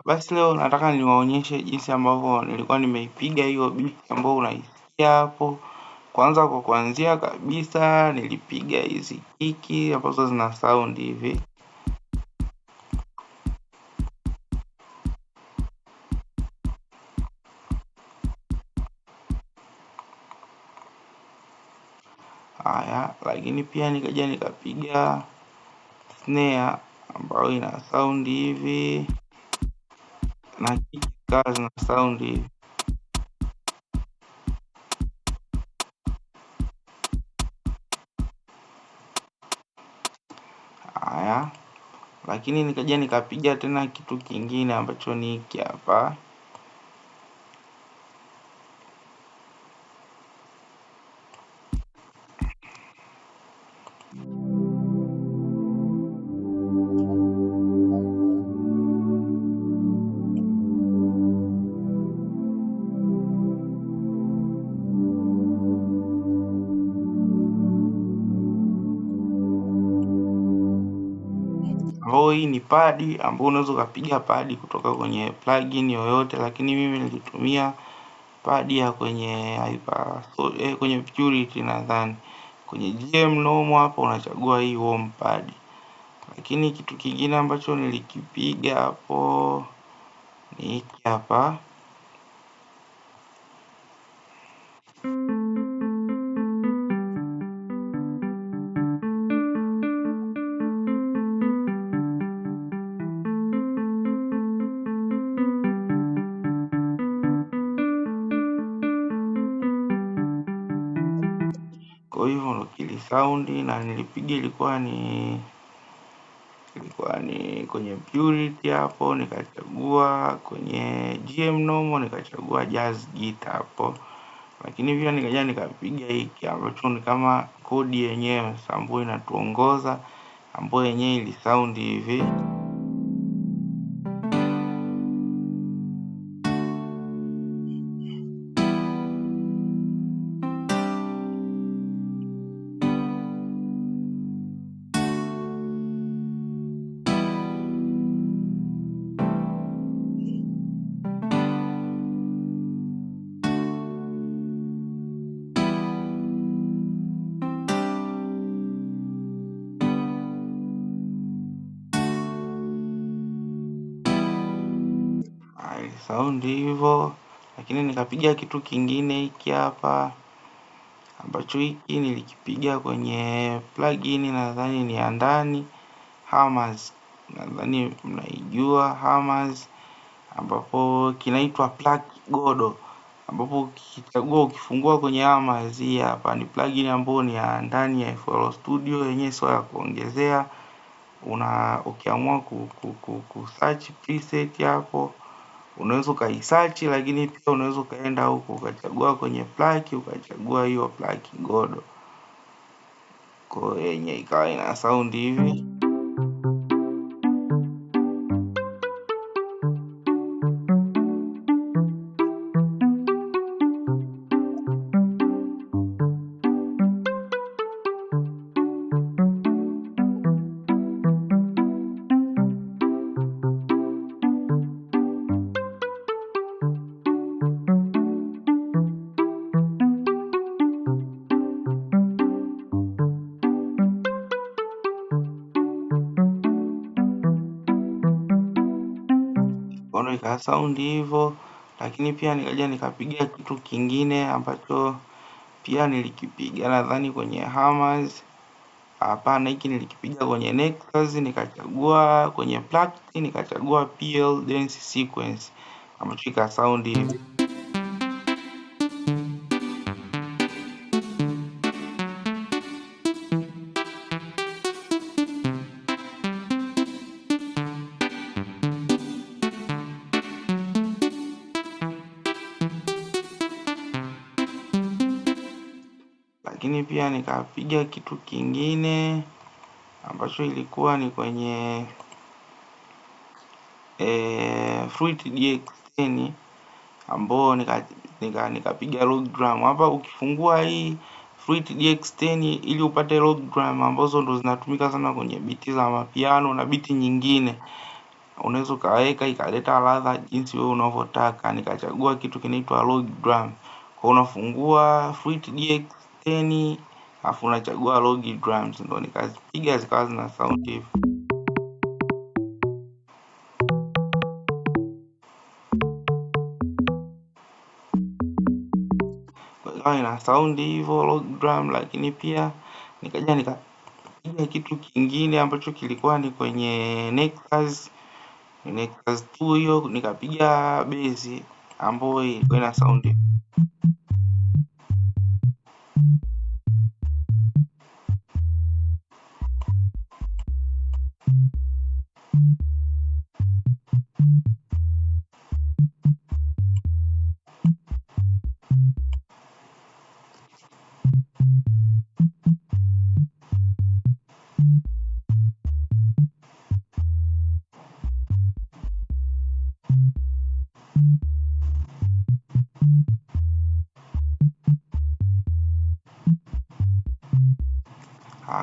Basi leo nataka niwaonyeshe jinsi ambavyo nilikuwa nimeipiga hiyo beat ambayo unaisikia hapo. Kwanza kwa kuanzia kabisa nilipiga hizi kiki ambazo zina sound hivi. Haya, lakini pia nikaja nikapiga snare ambayo ina sound hivi na kiki zikawa zina sound hivi. Haya, lakini nikaja nikapiga tena kitu kingine ambacho ni hiki hapa. Ambayo hii ni padi ambayo unaweza ukapiga padi kutoka kwenye plugin yoyote, lakini mimi nilitumia padi ya kwenye hyper, so, kwenye Purity nadhani. Kwenye GM normal hapo unachagua hii warm pad. Lakini kitu kingine ambacho nilikipiga hapo ni hiki hapa. Kwa hivyo ndo kilisound na nilipiga ilikuwa ni kwenye Purity hapo, nikachagua kwenye GM normal, nikachagua jazz guitar hapo. Lakini pia nikaja nikapiga hiki ambacho ni kama kodi yenyewe ambayo inatuongoza, ambayo yenyewe ili sound hivi. Sound hivyo. Lakini nikapiga kitu kingine hiki hapa ambacho hiki nilikipiga kwenye plugin nadhani ni ya ndani Hammers, nadhani mnaijua Hammers, ambapo kinaitwa Plug Godo, ambapo ukichagua ukifungua kwenye Hammers hii hapa ni plugin ambayo ni ya ndani ya FL Studio yenyewe, sio ya kuongezea. Ukiamua ku search preset hapo unaweza ukaisearch, lakini pia unaweza ukaenda huko ukachagua kwenye plug, ukachagua hiyo plug Godo kwa yenye ikawa ina sound hivi. Ika sound hivyo. Lakini pia nikaja nikapiga kitu kingine ambacho pia nilikipiga nadhani kwenye Hammers. Hapana, hiki nilikipiga kwenye Nexus, nikachagua kwenye plug, nikachagua PL Dance Sequence ambacho ika sound hivi. Lakini pia nikapiga kitu kingine ambacho ilikuwa ni kwenye Fruit DX10 ambao nikapiga log drum. Hapa ukifungua hii Fruit DX10 ili upate log drum ambazo ndo zinatumika sana kwenye biti za mapiano na biti nyingine, Unaweza ukaweka ikaleta ladha jinsi wewe unavyotaka. Nikachagua kitu kinaitwa log drum. Kwa unafungua Fruity DX10 afu unachagua log drums, ndo nikazipiga zikawa zina sound hivi. Ikawa ina sound hivyo log drum, lakini pia nikaja nikapiga kitu kingine ambacho kilikuwa ni kwenye Nexus 2 hiyo, nikapiga bezi ambayo ilikuwa ina sound.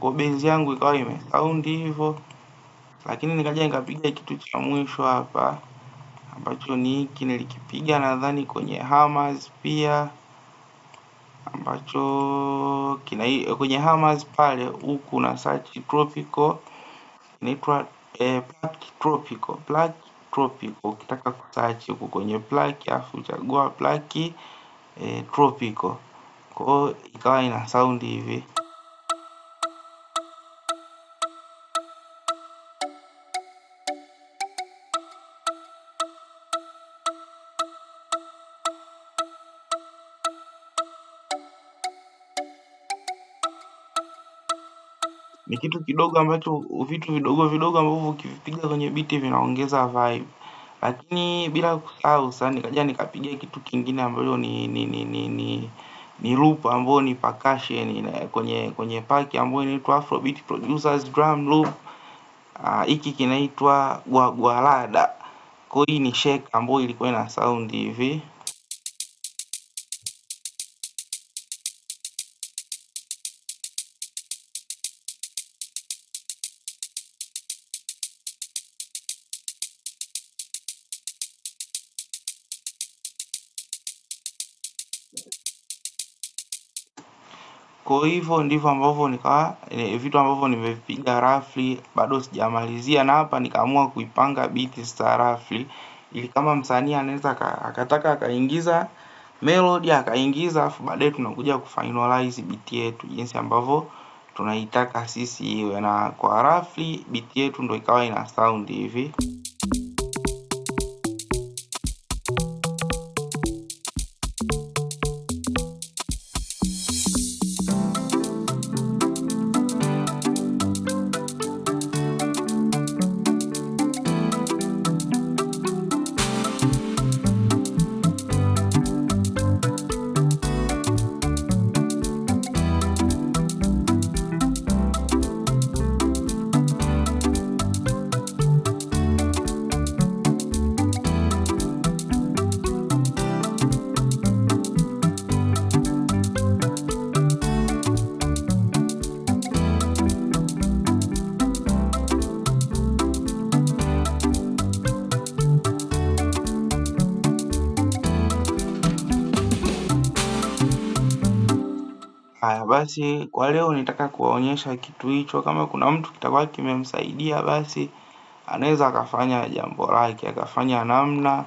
Kwa bezi yangu ikawa ime sound hivyo, lakini nikaja nikapiga kitu cha mwisho hapa ambacho ni hiki, nilikipiga nadhani kwenye Hammers pia, ambacho kina kwenye Hammers pale, huku na search tropical, inaitwa Black Tropical, Black Tropical. Ukitaka kusearch huku kwenye black afu chagua black tropical, kwa hiyo ikawa ina sound hivi. Ni kitu kidogo ambacho vitu vidogo vidogo ambavyo ukivipiga kwenye biti vinaongeza vibe. Lakini bila kusahau sasa nikaja nikapiga kitu kingine ambacho ni loop ambayo ni percussion kwenye pack ambayo inaitwa Afrobeat Producers Drum Loop. Hiki kinaitwa Gwagwalada. Kwa hii ni shake ambayo ilikuwa ina sound hivi. Kwa hivyo ndivyo ambavyo nikawa vitu ambavyo nimevipiga roughly, bado sijamalizia, na hapa nikaamua kuipanga beat sasa roughly, ili kama msanii anaweza akataka akaingiza melody akaingiza, afu baadaye tunakuja kufinalize beat yetu jinsi ambavyo tunaitaka sisi iwe. Na kwa roughly beat yetu ndo ikawa ina sound hivi. Haya basi, kwa leo nitaka kuwaonyesha kitu hicho. Kama kuna mtu kitakuwa kimemsaidia, basi anaweza akafanya jambo lake, akafanya namna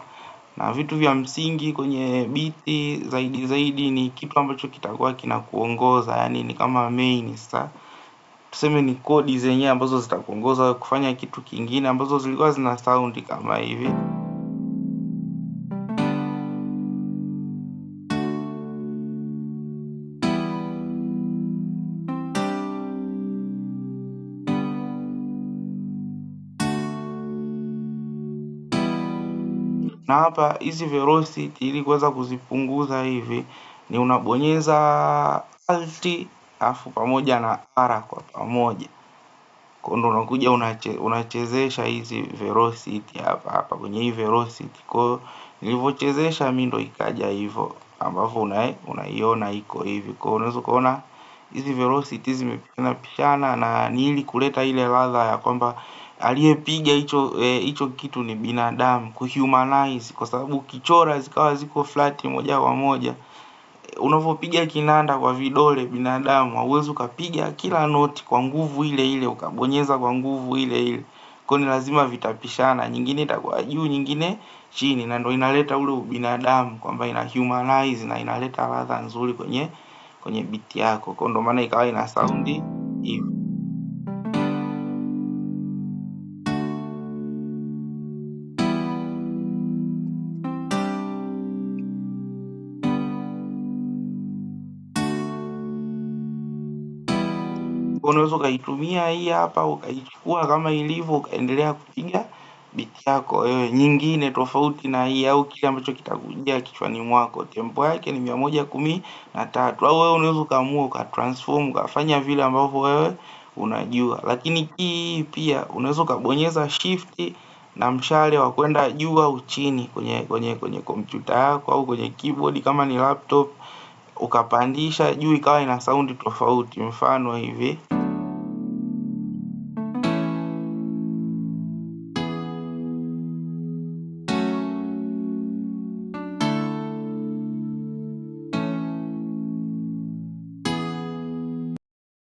na vitu vya msingi kwenye biti zaidi zaidi ni kitu ambacho kitakuwa kinakuongoza, yani ni kama main sasa, tuseme ni kodi zenyewe ambazo zitakuongoza kufanya kitu kingine ambazo zilikuwa zina sound kama hivi. Na hapa hizi velocity ili kuweza kuzipunguza hivi ni unabonyeza alt afu pamoja na R kwa pamoja. Kwa ndo unakuja unachezesha hizi velocity hapa hapa kwenye hii velocity. Kwa hiyo nilivyochezesha mimi ndo ikaja hivyo ambavyo unaiona iko hivi. Kwa hiyo unaweza kuona hizi velocity zimepishana pishana, na ni ili kuleta ile ladha ya kwamba Aliyepiga hicho hicho kitu ni binadamu, kuhumanize, kwa sababu ukichora zikawa ziko flat moja kwa moja, unavyopiga kinanda kwa vidole binadamu hauwezi ukapiga kila noti kwa nguvu ile ile, ukabonyeza kwa nguvu ile ile. Kwa ni lazima vitapishana, nyingine itakuwa juu, nyingine chini, na ndo inaleta ule ubinadamu kwamba ina humanize na inaleta ladha nzuri kwenye beat yako. Kwa ndo maana ikawa ina sound hivyo. Unaweza ukaitumia hii hapa ukaichukua kama ilivyo ukaendelea kupiga beat yako wewe nyingine tofauti na hii au kile ambacho kitakujia kichwani mwako. Tempo yake ni 113, au wewe unaweza ukaamua ukatransform ukafanya vile ambavyo wewe unajua. Lakini hii pia unaweza ukabonyeza shift na mshale wa kwenda juu au chini kwenye kompyuta yako au kwenye keyboard kama ni laptop, ukapandisha juu ikawa ina saundi tofauti, mfano hivi.